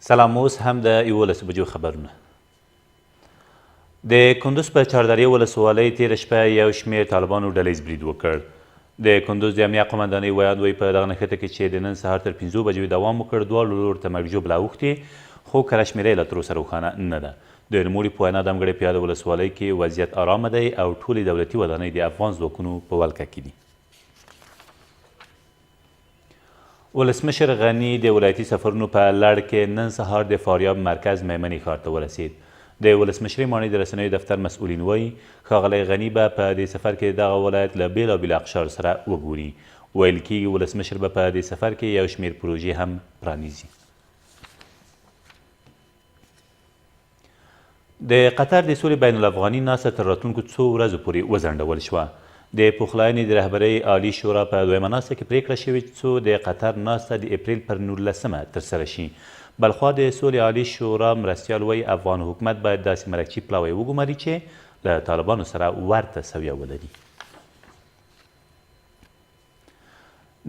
سلام، اوس هم د 11 بجو خبرونه. د کندوز په چاردرې ولسوالۍ تېره شپه یو شمېر طالبانو ډله ییز برید وکړ. د کندوز د امنیه قومندانۍ ویاند وایي، په دغه نښته کې چې د نن سهار تر 5 بجو دوام وکړ، دواړو لورو ته مرګ ژوبله اوښتې، خو کره شمېره یې لا تر اوسه روښانه نه ده. د نوموړي په وینا، دمګړی په یاده ولسوالۍ کې وضعیت ارامه دی او ټولې دولتي ودانۍ د افغان ځواکونو په ولکه کې دي. ولسمشر غني د ولایتي سفرونو په لړ کې نن سهار د فاریاب مرکز میمنې ښار ته ورسید. د ولسمشرۍ ماڼۍ د رسنیو دفتر مسؤلین وایي، ښاغلی غني به په دې سفر کې دغه ولایت له بېلابېلو اقشارو سره وګوري. ویل کېږي ولسمشر به په دې سفر کې یو شمېر پروژې هم پرانیزي. د قطر د سولې بین الافغاني ناسته تر راتلونکو څو ورځو پورې وځنډول شوه. د پخلاینې د رهبرۍ عالي شورا په دویمه ناسته کې پرېکړه شوې څو د قطر ناسته د اپریل پر 19مه ترسره شي. بلخوا د سولې عالي شورا مرستیال وایي، افغان حکومت باید داسې مرکچي پلاوی وګماري چې له طالبانو سره ورته سویه ولري.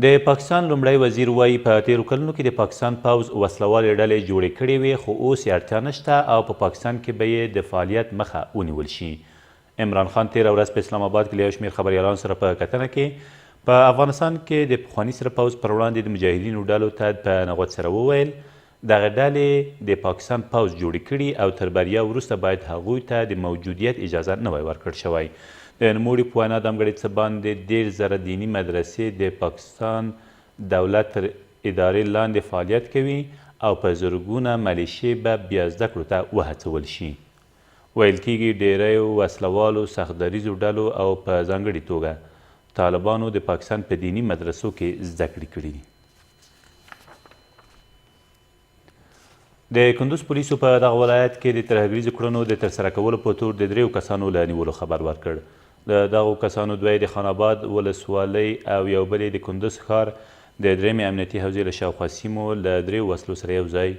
د پاکستان لومړی وزیر وایي، په تېرو کلونو کې د پاکستان پوځ وسله والې ډلې جوړې کړې وې، خو اوس یې اړتیا نشته او په پاکستان کې به یې د فعالیت مخه ونیول شي. عمران خان تېره ورځ په اسلام اباد کې له یو شمېر خبریالانو سره په کتنه کې په افغانستان کې د پخواني سره پوځ پر وړاندې د مجاهدینو ډلو ته په نغوت سره وویل، دغه ډلې د پاکستان پوځ جوړې کړي او تر بریا وروسته باید هغوی ته د موجودیت اجازه نه وای ورکړ شوی. د نوموړي په وینا، دمګړۍ څه باندې 30,000 دیني مدرسې د پاکستان دولت تر ادارې لاندې فعالیت کوي او په زرګونه ملیشې به بیا زده کړو ته وهڅول شي. ویل کېږي ډېریو وسله والو سخت دریځو ډلو او په ځانګړي توګه طالبانو د پاکستان په دیني مدرسو کې زده کړې کړي دي. د کندوز پولیسو په دغه ولایت کې د ترهګریزو کړنو د ترسره کولو په تور د دریو کسانو له نیولو خبر ورکړ. له دغو کسانو دوه یې د خان آباد ولسوالۍ او یو بل یې د کندوز ښار د درېیمې امنیتي حوزې له شاوخوا سیمو له دریو وسلو سره یو ځای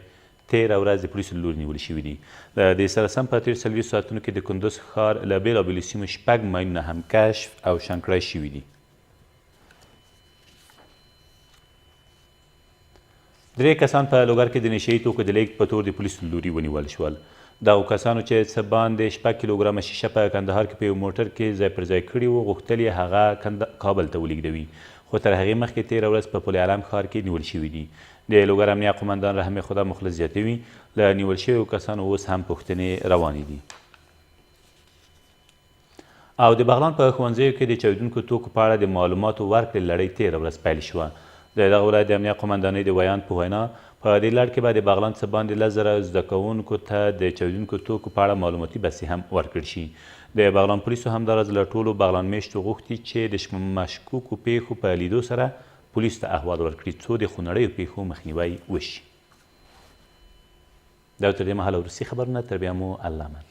تېره ورځ د پولیسو له لوري نیول شوي دي. له دې سره سم په تېرو 40 ساعتونو کې د کندوز ښار له بېلابېلو سیمو شپږ ماینونه هم کشف او شنډ کړای شوي دي. درې کسان په لوګر کې د نشه یي توکو د لېږد په تور د پولیسو له لوري ونیول شول. دغو کسانو چې څه باندې 6 کیلوګرامه شیشه په کندهار کې په یو موټر کې ځای پر ځای کړي وو، غوښتل یې هغه کابل ته ولېږدوي، خو تر هغې مخکې تېره ورځ په پل علم ښار کې نیول شوي دي. د لوګر امنیه قومندان رحم خدا مخلص زیاتوي، له نیول شویو کسانو اوس هم پوښتنې روانې دي. او د بغلان په ښوونځیو کې د چاودیدونکو توکو په اړه د معلوماتو ورکړې لړۍ تېره ورځ پیل شوه. د دغه ولایت د امنیه قومندانۍ د ویاند په وینا، په دې لړ کې به د بغلان څه باندې 10,000 زده کوونکو ته د چاودیدونکو توکو په اړه معلوماتي بستې هم ورکړ شي. د بغلان پولیسو همداراز له ټولو بغلان مېشتو غوښتي چې د مشکوکو پېښو په لیدو سره پولیسو ته احوال ورکړي څو د خونړیو پېښو مخنیوی وشي. دا تر دې مهاله وروستي خبرونه، تر بیا مو الله مل.